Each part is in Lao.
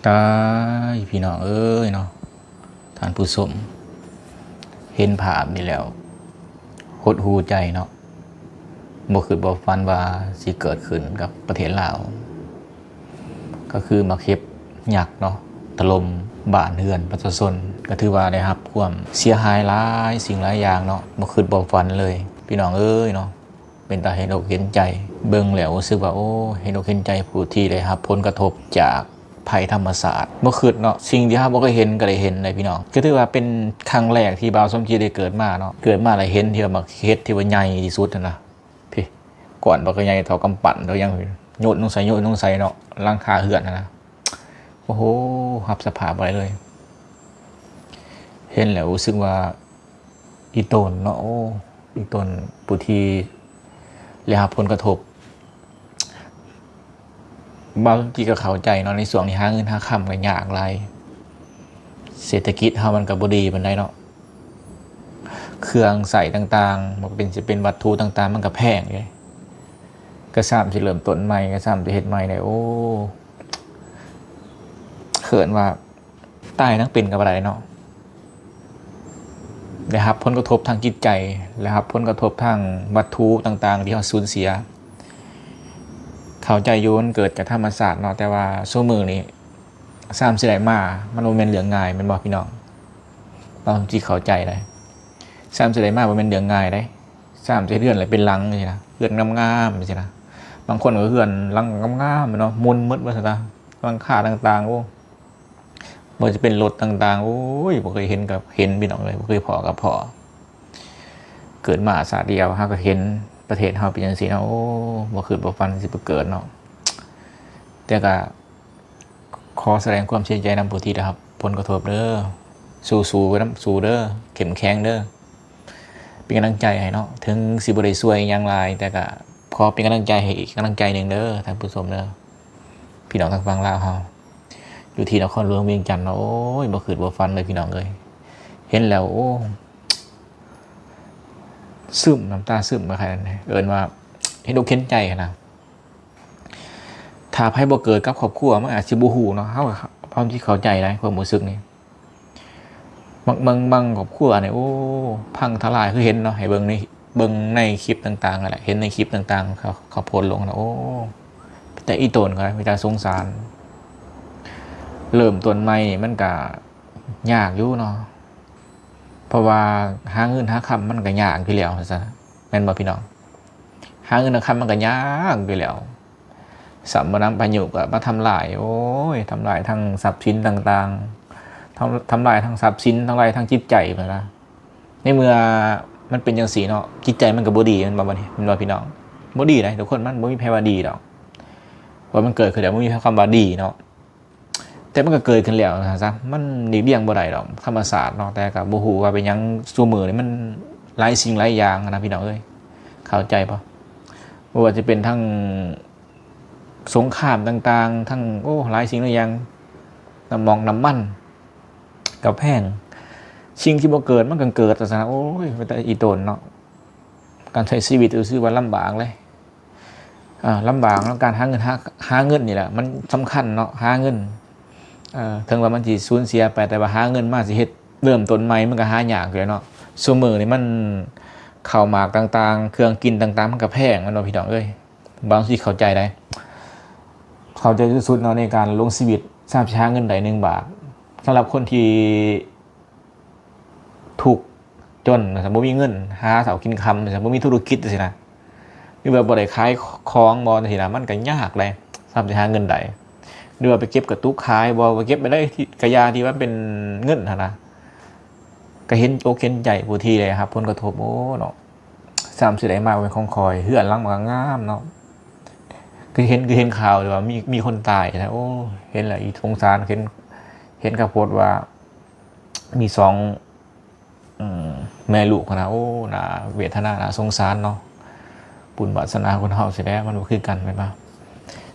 ຕາຍ ພີ່ນ້ອງເອີຍເນາະ ທ່ານຜູ້ຊົມ ເຫັນພາບນີ້ແລ້ວຫົດຫູ່ໃຈເນາະ. ບໍ່ຄິດບໍ່ຝັນວ່າຊິເກີດຂຶ້ນກັບປະເທດລາວ ກໍຄືໝາກເຫັບຍັກເນາະ ຖະຫຼົ່ມບ້ານເຮືອນປະຊາຊົນ ກໍຖືວ່າໄດ້ຮັບຄວາມເສຍຫາຍຫຼາຍສິ່ງຫຼາຍຢ່າງເນາະ ບໍ່ຄິດບໍ່ຝັນເລີຍ ພີ່ນ້ອງເອີຍເນາະ. ເປັນຕາເຫັນອົກເຫັນໃຈ ເບິ່ງແລ້ວຮູ້ສຶກວ່າ ໂອ້ ເຫັນອົກເຫັນໃຈຜູ້ທີ່ໄດ້ຮັບຜົນກະທົບຈາກໄພທຳມະຊາດ. ບໍ່ຄິດເນາະ ສິ່ງທີ່ເຮົາບໍ່ເຄີຍເຫັນກໍໄດ້ເຫັນເດ້ພີ່ນ້ອງ. ກໍຖືວ່າເປັນຄັ້ງແລກທີ່ບ່າວສົມຈິດໄດ້ເກີດມາເນາະ ເກີດມາແລ້ວເຫັນທີ່ວ່າໝາກເຫັບທີ່ວ່າໃຫຍ່ທີ່ສຸດຫັ້ນນະ. ພີ້ ກ້ອນບັກໃຫຍ່ເທົ່າກຳປັ້ນເທົ່າຫຍັງ ໂຍນລົງໃສ່ ໂຍນລົງໃສ່ເນາະ ຫຼັງຄາເຮືອນຫັ້ນນະ. ໂອ້ໂຫ ຮັບສະພາບບໍ່ໄດ້ເລີຍ ເຫັນແລ້ວຮູ້ສຶກວ່າ ອີ່ຕົນເນາະ ໂອ້ ອີ່ຕົນຜູ້ທີ່ໄດ້ຮັບຜົນກະທົບ. ບາງທີກໍເຂົ້າໃຈເນາະ ໃນຊ່ວງນີ້ຫາເງິນຫາຄຳກໍຍາກຫຼາຍ ເສດຖະກິດເຮົາມັນກໍບໍ່ດີປານໃດເນາະ ເຄື່ອງໃຊ້ຕ່າງໆ ບໍ່ວ່າເປັນ ຊິເປັນວັດຖຸຕ່າງໆ ມັນກໍແພງເດ້. ກໍຊ້ຳຊິເລີ່ມຕົ້ນໃໝ່ ກໍຊ້ຳຊິເຮັດໃໝ່ໄດ້ ໂອ້ ເອີ້ນວ່າ ຕາຍທັງເປັນກໍບໍ່ໄດ້ເນາະ ໄດ້ຮັບຜົນກະທົບທາງຈິດໃຈ ໄດ້ຮັບຜົນກະທົບທາງວັດຖຸຕ່າງໆ ທີ່ເຮົາສູນເສຍ. ເຂົ້າໃຈຢູ່ ມັນເກີດຈາກທຳມະຊາດເນາະ ແຕ່ວ່າຊຸມື້ນີ້ຊ້ຳຊິໄດ້ມາ ມັນບໍ່ແມ່ນເລື່ອງງ່າຍ ແມ່ນບໍ່ພີ່ນ້ອງ? ເຮົາຊິເຂົ້າໃຈໄດ້ ຊ້ຳຊິໄດ້ມາບໍ່ແມ່ນເລື່ອງງ່າຍເດ້. ຊ້ຳຊິເຮືອນລະເປັນຫຼັງຊີ້ນະ ເຮືອນງາມໆ ຊີ້ນະ ບາງຄົນກໍເຮືອນຫຼັງງາມໆເນາະ ມຸນໝົດວ່າຊັ້ນຊະ ຫຼັງຄາຕ່າງໆ ໂອ້ ບໍ່ວ່າຈະເປັນລົດຕ່າງໆ ໂອ້ຍ ບໍ່ເຄີຍເຫັນກໍເຫັນ ພີ່ນ້ອງເອີຍ ບໍ່ເຄີຍພໍ້ກໍພໍ້. ເກີດມາຊາດດຽວ ເຮົາກໍເຫັນປະເທດເຮົາເປັນຈັ່ງຊີ້ເນາະ ໂອ້ ບໍ່ຄິດບໍ່ຝັນຊິໄປເກີດເນາະ. ແຕ່ກໍຂໍສະແດງຄວາມເສຍໃຈນຳຜູ້ທີ່ໄດ້ຮັບຜົນກະທົບເດີ ສູ້ໆໄວ້ນຳ ສູ້ເດີ ເຂັ້ມແຂງເດີ ເປັນກຳລັງໃຈໃຫ້ເນາະ. ເຖິງຊິບໍ່ໄດ້ຊ່ວຍຫຍັງຫຼາຍ ແຕ່ກໍຂໍເປັນກຳລັງໃຈໃຫ້ອີກກຳລັງໃຈໜຶ່ງເດີ ທ່ານຜູ້ຊົມເດີ ພີ່ນ້ອງທາງຝັ່ງລາວເຮົາ ຢູ່ທີ່ນະຄອນຫຼວງວຽງຈັນເນາະ. ໂອ້ຍ ບໍ່ຄິດບໍ່ຝັນເລີຍ ພີ່ນ້ອງເອີຍ ເຫັນແລ້ວ ໂອ້ ຊຶ້ມ ນ້ຳຕາຊຶ້ມ ເອີ້ນວ່າເຫັນອົກເຫັນໃຈຫັ້ນນະ. ຖ້າໃຜບໍ່ເກີດກັບຄອບຄົວ ມັນອາດຊິບໍ່ຮູ້ເນາະ ເຮົາກໍພໍທີ່ເຂົ້າໃຈໄດ້ ຄວາມຮູ້ສຶກນີ້. ບາງ ບາງ ບາງຄອບຄົວນີ້ ໂອ້ ພັງທະລາຍ ຄືເຫັນເນາະ ໃຫ້ເບິ່ງໃນ ເບິ່ງໃນຄລິບຕ່າງໆຫັ້ນແຫຼະ ເຫັນໃນຄລິບຕ່າງໆ ເຂົາ ເຂົາໂພສລົງນະ ໂອ້ ເປັນຕາອີ່ຕົນ ເປັນຕາສົງສານ. ເລີ່ມຕົ້ນໃໝ່ນີ້ມັນກະຍາກຢູ່ເນາະ ເພາະວ່າຫາເງິນຫາຄຳມັນກະຍາກຢູ່ແລ້ວ ວ່າຊັ້ນ ແມ່ນບໍ່ພີ່ນ້ອງ? ຫາເງິນຫາຄຳມັນກະຍາກຢູ່ແລ້ວ ຊ້ຳບໍ່ນຳພາຍຸກໍມາທຳລາຍ ໂອ້ຍ ທຳລາຍທັງຊັບສິນຕ່າງໆ ທຳ ທຳລາຍທັງຊັບສິນ ທຳລາຍທັງຈິດໃຈ ວ່າຊັ້ນ. ໃນເມື່ອມັນເປັນຈັ່ງຊີ້ເນາະ ຈິດໃຈມັນກໍບໍ່ດີ ແມ່ນບໍ່ບັດນີ້ ແມ່ນບໍ່ພີ່ນ້ອງ? ບໍ່ດີໃດ ທຸກຄົນ ມັນບໍ່ມີໃຜວ່າດີດອກ ວ່າມັນເກີດຂຶ້ນແລ້ວ ບໍ່ມີຄຳວ່າດີເນາະ. ແຕ່ມັນກໍເກີດຂຶ້ນແລ້ວວ່າຊັ້ນຊະ ມັນຫຼີກລ່ຽງບໍ່ໄດ້ດອກ ທຳມະຊາດເນາະ. ແຕ່ກໍບໍ່ຮູ້ວ່າເປັນຫຍັງຊຸມື້ນີ້ມັນຫຼາຍສິ່ງຫຼາຍຢ່າງນະ ພີ່ນ້ອງເອີຍ ເຂົ້າໃຈບໍ່? ບໍ່ວ່າຈະເປັນທັງສົງຄາມຕ່າງໆ ທັງ ໂອ້ ຫຼາຍສິ່ງຫຼາຍຢ່າງ ນ້ຳມັນ ນ້ຳມັນກໍແພງ ສິ່ງທີ່ບໍ່ເກີດມັນກໍເກີດ ວ່າຊັ້ນ. ໂອ້ຍ ເປັນຕາອີ່ຕົນເນາະ ການໃຊ້ຊີວິດຮູ້ສຶກວ່າລຳບາກເລີຍ ອ່າ ລຳບາກເນາະ ການຫາເງິນ ຫາ ຫາເງິນນີ້ແຫຼະມັນສຳຄັນເນາະ ຫາເງິນ ເອີ ເຖິງວ່າມັນຊິສູນເສຍໄປ ແຕ່ວ່າຫາເງິນມາຊິເຮັດເລີ່ມຕົ້ນໃໝ່ ມັນກໍຫາຍາກຢູ່ແລ້ວເນາະ. ຊຸມື້ນີ້ມັນ ເຂົ້າໝາກຕ່າງໆ ເຄື່ອງກິນຕ່າງໆ ມັນກໍແພງ ແມ່ນບໍ່ພີ່ນ້ອງເອີຍ? ບາງທີເຂົ້າໃຈໄດ໋ ເຂົ້າໃຈສຸດໆເນາະ ໃນການລົງຊີວິດ ສາມາດຊິຫາເງິນໄດ້ໜຶ່ງບາດ ສຳລັບຄົນທີ່ທຸກຈົນ ບໍ່ມີເງິນຫາເຊົ້າກິນຄ່ຳ ບໍ່ມີທຸລະກິດຈັ່ງຊີ້ນະ ຫຼືວ່າບໍ່ໄດ້ຂາຍຂອງບໍ່ ຈັ່ງຊີ້ນະ ມັນກໍຍາກໄດ໋ ສາມາດຊິຫາເງິນໄດ້ ຫຼືວ່າໄປເກັບກະຕຸກຂາຍບໍ່ ໄປເກັບໄປໄດ້ທີ່ ກະຢ່າທີ່ວ່າເປັນເງິນຫັ້ນນະ. ກໍເຫັນອົກເຫັນໃຈຜູ້ທີ່ໄດ້ຮັບຜົນກະທົບ ໂອ້ເນາະ ຊ້ຳຊິໄດ້ມາເປັນຂອງຂ້ອຍ ເຮືອນຫຼັງມັນກໍງາມເນາະ ຄືເຫັນ ຄືເຫັນຂ່າວທີ່ວ່າມີ ມີຄົນຕາຍນະ ໂອ້ ເຫັນແລ້ວອີ່ສົງສານ ເຫັນ ເຫັນຂ່າວໂພສວ່າມີສອງ ອືມ ແມ່ລູກຫັ້ນນະ ໂອ້ ໜ້າເວທະນາ ໜ້າສົງສານເນາະ ບຸນວາສະໜາຄົນເຮົາຊີ້ແຫຼະ ມັນບໍ່ຄືກັນແມ່ນບໍ່?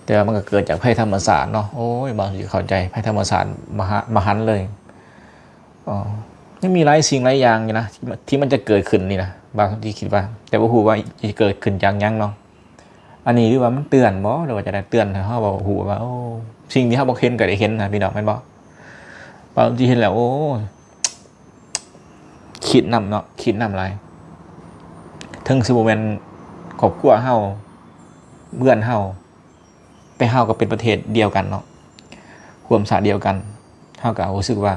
ແຕ່ວ່າມັນກໍເກີດຈາກໄພທຳມະຊາດເນາະ ໂອ້ຍ ບາງທີເຂົ້າໃຈ ໄພທຳມະຊາດມະຫະ ມະຫັນເລີຍ. ອໍ ຍັງມີຫຼາຍສິ່ງຫຼາຍຢ່າງຢູ່ນະ ທີ່ ທີ່ມັນຈະເກີດຂຶ້ນນີ້ນະ ບາງທີ່ຄິດວ່າ ແຕ່ບໍ່ຮູ້ວ່າຈະເກີດຂຶ້ນຈາກຫຍັງເນາະ. ອັນນີ້ ຫຼືວ່າມັນເຕືອນບໍ່ ຫຼືວ່າຈະໄດ້ເຕືອນໃຫ້ເຮົາຮູ້ວ່າ ໂອ້ ສິ່ງທີ່ເຮົາບໍ່ເຫັນກໍໄດ້ເຫັນນະ ພີ່ນ້ອງ ແມ່ນບໍ່? ບາງທີເຫັນແລ້ວ ໂອ້ ຄິດນຳເນາະ ຄິດນຳຫຼາຍ ເຖິງຊິບໍ່ແມ່ນຄອບຄົວເຮົາ ເຮືອນເຮົາ ແຕ່ເຮົາກໍເປັນປະເທດດຽວກັນເນາະ ຮ່ວມຊາດດຽວກັນ ເຮົາກໍຮູ້ສຶກວ່າ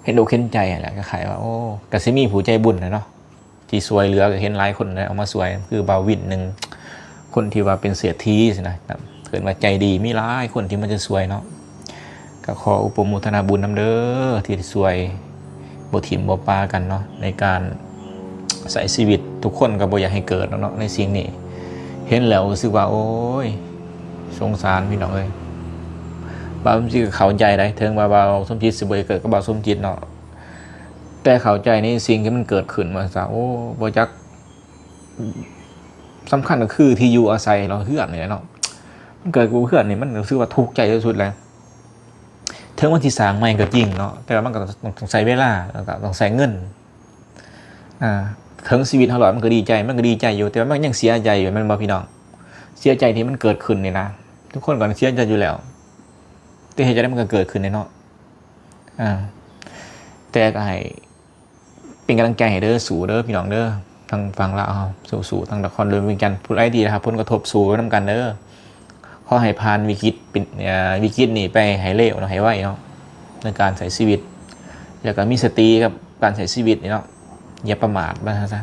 ເຫັນອົກເຫັນໃຈຫັ້ນແຫຼະ ຄ້າຍໆວ່າ ໂອ້ ກໍຊິມີຜູ້ໃຈບຸນແຫຼະເນາະ ທີ່ຊ່ວຍເຫຼືອ ກໍເຫັນຫຼາຍຄົນເນາະ ອອກມາຊ່ວຍ ຄືບ່າວວິນໜຶ່ງ ຄົນທີ່ວ່າເປັນເສດຖີຊີ້ນະ ເອີ້ນວ່າໃຈດີ ມີຫຼາຍຄົນທີ່ມາຈະຊ່ວຍເນາະ ກໍຂໍອະນຸໂມທະນາບຸນນຳເດີ ທີ່ຊ່ວຍບໍ່ຖິ້ມບໍ່ປະກັນເນາະ ໃນການໃຊ້ຊີວິດ ທຸກຄົນກໍບໍ່ຢາກໃຫ້ເກີດເນາະ ໃນສິ່ງນີ້ ເຫັນແລ້ວຮູ້ສຶກວ່າ ໂອ້ຍ ສົງສານພີ່ນ້ອງເອີຍ ບ່າວສົມຈິດກໍເຂົ້າໃຈໄດ໋ ເຖິງວ່າບ່າວສົມຈິດຊິບໍ່ໄດ້ເກີດກັບບ່າວສົມຈິດເນາະ ແຕ່ເຂົ້າໃຈໃນສິ່ງທີ່ມັນເກີດຂຶ້ນວ່າຊະ ໂອ້ ບໍ່ຈັກ ສຳຄັນກໍຄືທີ່ຢູ່ອາໄສເນາະ ເຮືອນນີ້ແຫຼະເນາະ ມັນເກີດກັບເຮືອນນີ້ ມັນຮູ້ສຶກວ່າທຸກໃຈທີ່ສຸດແຫຼະ ເຖິງວ່າຊິສ້າງໃໝ່ກໍຈິງເນາະ ແຕ່ວ່າມັນກໍຕ້ອງໃຊ້ເວລາ ແລ້ວກໍຕ້ອງໃຊ້ເງິນ ອ່າ ເຖິງຊີວິດເຮົາລອດ ມັນກໍດີໃຈ ມັນກໍດີໃຈຢູ່ ແຕ່ວ່າມັນຍັງເສຍໃຈຢູ່ ແມ່ນບໍ່ພີ່ນ້ອງ? ເສຍໃຈທີ່ມັນເກີດຂຶ້ນນີ້ນະ ທຸກຄົນກໍເສຍໃຈຢູ່ແລ້ວ ແຕ່ເຮັດຈັ່ງໃດມັນກໍເກີດຂຶ້ນແຫຼະເນາະ ອ່າ ແຕ່ກໍໃຫ້ ເປັນກຳລັງໃຈໃຫ້ເດີ ສູ້ເດີພີ່ນ້ອງເດີ ທາງຝັ່ງລາວເຮົາ ສູ້ໆ ທາງນະຄອນຫຼວງວຽງຈັນ ຜູ້ໃດທີ່ໄດ້ຮັບຜົນກະທົບ ສູ້ໄປນຳກັນເດີ ຂໍໃຫ້ຜ່ານວິກິດເປັນ ເອີ ວິກິດນີ້ໄປໃຫ້ເລວເນາະ ໃຫ້ໄວເນາະ ໃນການໃຊ້ຊີວິດ ແລ້ວກໍມີສະຕິກັບການໃຊ້ຊີວິດນີ້ເນາະ ຢ່າປະໝາດວ່າຊັ້ນຊະ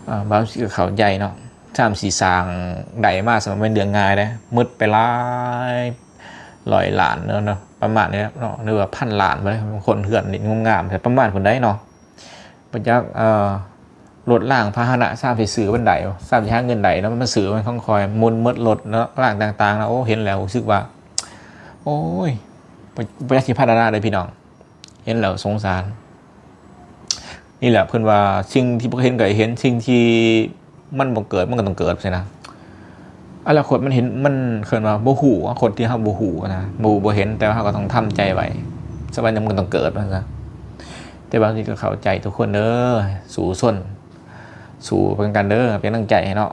ເອີ ບາງທີກໍເຂົ້າໃຈເນາະ ຊ້ຳຊິສ້າງໄດ້ມາ ສຳລັບແມ່ນເລື່ອງງ່າຍເດ້ ໝົດໄປຫຼາຍ ຮ້ອຍລ້ານເນາະ ປະມານນີ້ເນາະ ຫຼືວ່າພັນລ້ານພຸ້ນເດ້ ບາງຄົນເຮືອນນີ້ງາມໆ ປະມານພຸ້ນໃດເນາະ ບໍ່ຈັກ ເອີ ລົດລາງພາຫະນະ ຊ້ຳຊິຊື້ມັນໄດ້ ຊ້ຳຊິຫາເງິນໄດ້ເນາະ ມັນຊື້ມັນຂອງຂ້ອຍ ໝຸ່ນໝົດລົດເນາະ ລາງຕ່າງໆເນາະ ໂອ້ ເຫັນແລ້ວຮູ້ສຶກວ່າ ໂອ້ຍ ບໍ່ ບໍ່ຢາກຊິພັນລະນາເດີພີ່ນ້ອງ ເຫັນແລ້ວສົງສານ ນີ້ແຫຼະ ເພິ່ນວ່າສິ່ງທີ່ບໍ່ເຫັນກໍໃຫ້ເຫັນ ສິ່ງທີ່ມັນບໍ່ເກີດ ມັນກໍຕ້ອງເກີດ ຊີ້ນະ ອະນາຄົດມັນເຫັນ ມັນເອີ້ນວ່າບໍ່ຮູ້ ອະນາຄົດທີ່ເຮົາບໍ່ຮູ້ນະ ບໍ່ຮູ້ບໍ່ເຫັນ ແຕ່ວ່າເຮົາກໍຕ້ອງທຳໃຈໄວ້ ສັກວັນໜຶ່ງມັນກໍຕ້ອງເກີດ ວ່າຊັ້ນຊະ ແຕ່ບາງທີກໍເຂົ້າໃຈທຸກຄົນເດີ ສູ້ຊົນ ສູ້ໄປນຳກັນເດີ ເປັນກຳລັງໃຈໃຫ້ເນາະ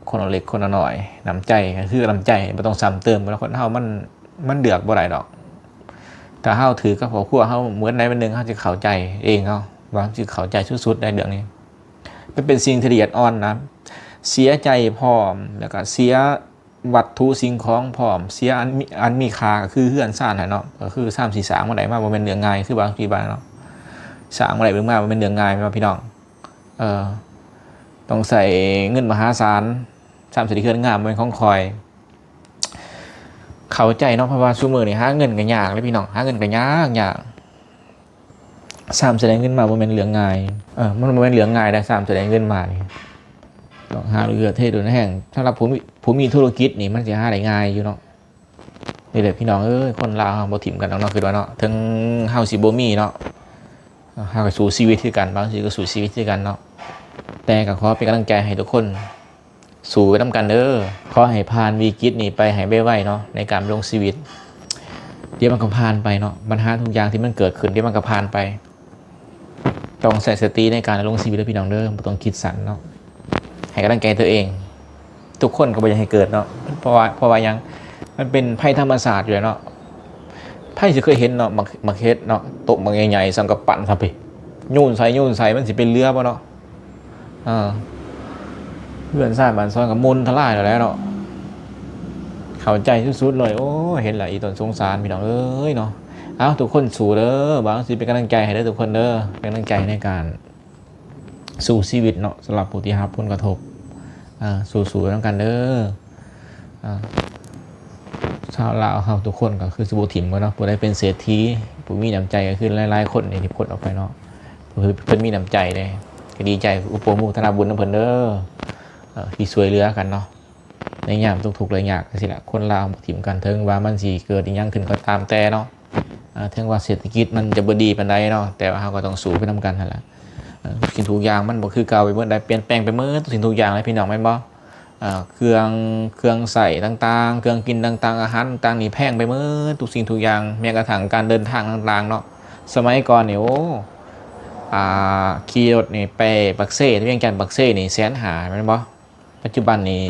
ຄົນລະເລັກຄົນລະນ້ອຍ ນ້ຳໃຈກໍຄືນ້ຳໃຈ ບໍ່ຕ້ອງຊ້ຳເຕີມ ຄົນເຮົາມັນ ມັນເລືອກບໍ່ໄດ້ດອກ ຖ້າເຮົາຖືກກັບຄອບຄົວເຮົາ ມື້ໃດມື້ໜຶ່ງເຮົາຈະເຂົ້າໃຈເອງເນາະ ວ່າເຮົາຈະເຂົ້າໃຈສຸດໆໃນເລື່ອງນີ້ ມັນເປັນສິ່ງທີ່ລະອຽດອ່ອນນະ ເສຍໃຈພ້ອມ ແລ້ວກໍເສຍວັດຖຸສິ່ງຂອງພ້ອມ ເສຍອັນມີ ອັນມີຄ່າກໍຄືເຮືອນຊານຫັ້ນເນາະ ກໍຄືຊ້ຳຊິສ້າງມາໄດ້ມາບໍ່ແມ່ນເລື່ອງງ່າຍ ຄືບາງທີວ່າເນາະ ສ້າງມາໄດ້ເບິ່ງມາບໍ່ແມ່ນເລື່ອງງ່າຍແມ່ນບໍ່ພີ່ນ້ອງ? ເອີ ຕ້ອງໃຊ້ເງິນມະຫາສານ ຊ້ຳຊິໄດ້ເຮືອນງາມ ບໍ່ແມ່ນຂອງຂ້ອຍ ເຂົ້າໃຈເນາະ ເພາະວ່າຊຸມື້ນີ້ຫາເງິນກໍຍາກເດ້ພີ່ນ້ອງ ຫາເງິນກໍຍາກ ຍາກ ຊ້ຳຊິໄດ້ເງິນມາບໍ່ແມ່ນເລື່ອງງ່າຍ ເອີ ມັນບໍ່ແມ່ນເລື່ອງງ່າຍເດ້ ຊ້ຳຊິໄດ້ເງິນມານີ້ ຕ້ອງຫາເຫື່ອເທດວນແຮງ ສຳລັບຜູ້ມີ ຜູ້ມີທຸລະກິດນີ້ ມັນຊິຫາໄດ້ງ່າຍຢູ່ເນາະ ນີ້ແຫຼະພີ່ນ້ອງເອີຍ ຄົນລາວເຮົາບໍ່ຖິ້ມກັນດອກເນາະ ຄິດວ່າເນາະ ເຖິງເຮົາຊິບໍ່ມີເນາະ ເຮົາກໍສູ້ຊີວິດຄືກັນ ບາງທີກໍສູ້ຊີວິດຄືກັນເນາະ ແຕ່ກໍຂໍເປັນກຳລັງໃຈໃຫ້ທຸກຄົນ ສູ້ໄປນຳກັນເດີ ຂໍໃຫ້ຜ່ານວິກິດນີ້ໄປໃຫ້ໄວໆເນາະ ໃນການດຳລົງຊີວິດ ດຽວມັນກໍຜ່ານໄປເນາະ ບັນຫາທຸກຢ່າງທີ່ມັນເກີດຂຶ້ນ ດຽວມັນກໍຜ່ານໄປ ຕ້ອງໃຊ້ສະຕິໃນການດຳລົງຊີວິດເດີພີ່ນ້ອງເດີ ບໍ່ຕ້ອງຄິດສັ້ນເນາະ ໃຫ້ກຳລັງໃຈຕົວເອງ ທຸກຄົນກໍບໍ່ຢາກໃຫ້ເກີດເນາະ ເພາະວ່າ ເພາະວ່າຫຍັງ ມັນເປັນໄພທຳມະຊາດຢູ່ແລ້ວເນາະ ໃຜຊິເຄີຍເຫັນເນາະ ໝາກ ໝາກເຫັດເນາະ ໂຕະໝາກໃຫຍ່ໆ ສ່ຳກັບປັ່ນຊະພີ້ ໂຍນໃສ່ ໂຍນໃສ່ ມັນຊິເປັນເຫຼືອບໍ່ເນາະ? ເອີ ເຮືອນຊານບ້ານຊ່ອງກໍໝຸ່ນທະລາຍແລ້ວແຫຼະເນາະ ເຂົ້າໃຈສຸດໆເລີຍ ໂອ້ຍ ເຫັນແລ້ວອີ່ຕົນສົງສານພີ່ນ້ອງເອີຍເນາະ ເອົາ ທຸກຄົນສູ້ເດີ ບ່າວຊິເປັນກຳລັງໃຈໃຫ້ເດີທຸກຄົນເດີ ເປັນກຳລັງໃຈໃນການ ສູ້ຊີວິດເນາະ ສຳລັບຜູ້ທີ່ຮັບຜົນກະທົບ ເອີ ສູ້ໆນຳກັນເດີ ເອີ ຊາວລາວເຮົາທຸກຄົນກໍຄືຊິບໍ່ຖິ້ມກັນເນາະ ຜູ້ໃດເປັນເສດຖີ ຜູ້ມີນ້ຳໃຈກໍຄືຫຼາຍໆຄົນນີ້ທີ່ພົດອອກໄປເນາະ ເພິ່ນ ເພິ່ນມີນ້ຳໃຈເດ້ ກໍດີໃຈ ອະນຸໂມທະນາບຸນນຳເພິ່ນເດີ ເອີ ທີ່ຊ່ວຍເຫຼືອກັນເນາະ ໃນຍາມທຸກໆໄລຍະຈັ່ງຊີ້ແຫຼະ ຄົນລາວບໍ່ຖິ້ມກັນ ເຖິງວ່າມັນຊິເກີດອີ່ຫຍັງຂຶ້ນກໍຕາມແຕ່ເນາະ ເຖິງວ່າເສດຖະກິດມັນຈະບໍ່ດີປານໃດເນາະ ແຕ່ວ່າເຮົາກໍຕ້ອງສູ້ໄປນຳກັນຫັ້ນລະ ເອີ ທຸກສິ່ງທຸກຢ່າງມັນບໍ່ຄືເກົ່າໄປເໝິດໃດ ປ່ຽນແປງໄປເໝິດທຸກສິ່ງທຸກຢ່າງເລີຍພີ່ນ້ອງ ແມ່ນບໍ່? ເອີ ເຄື່ອງ ເຄື່ອງໃຊ້ຕ່າງໆ ເຄື່ອງກິນຕ່າງໆ ອາຫານຕ່າງໆນີ້ແພງໄປເໝິດ ທຸກສິ່ງທຸກຢ່າງ ແມ້ກະທັ່ງການເດີນທາງຕ່າງໆເນາະ ສະໄໝກ່ອນນີ້ ໂອ້ ອ່າ ຂີ່ລົດນີ້ໄປປາກເຊ ວຽງຈັນປາກເຊນີ້ແສນຫ້າ ແມ່ນບໍ່? ປັດຈຸບັນນີ້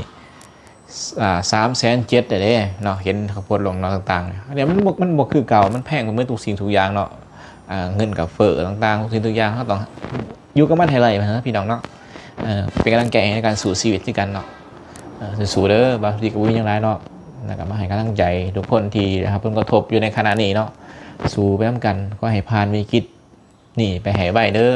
ອ່າ ສາມແສນເຈັດແລ້ວເດ້ເນາະ ເຫັນເຂົາໂພສລົງເນາະ ຕ່າງໆ ອັນນີ້ມັນບໍ່ ມັນບໍ່ຄືເກົ່າ ມັນແພງໄປໝົດທຸກສິ່ງທຸກຢ່າງເນາະ ອ່າ ເງິນກໍເຟີ້ຕ່າງໆ ທຸກສິ່ງທຸກຢ່າງ ເຮົາຕ້ອງຢູ່ກັບມັນໃຫ້ໄດ້ ພີ່ນ້ອງເນາະ. ເອີ ເປັນກຳລັງໃຈໃຫ້ໃນການສູ້ຊີວິດຄືກັນເນາະ. ເອີ ສູ້ໆເດີ ບາງທີກໍບໍ່ມີຫຍັງຫຼາຍເນາະ ແລ້ວກໍມາໃຫ້ກຳລັງໃຈທຸກຄົນທີ່ໄດ້ຮັບຜົນກະທົບຢູ່ໃນຂະນະນີ້ເນາະ ສູ້ໄປນຳກັນ ຂໍໃຫ້ຜ່ານວິກິດນີ້ໄປໃຫ້ໄວເດີ.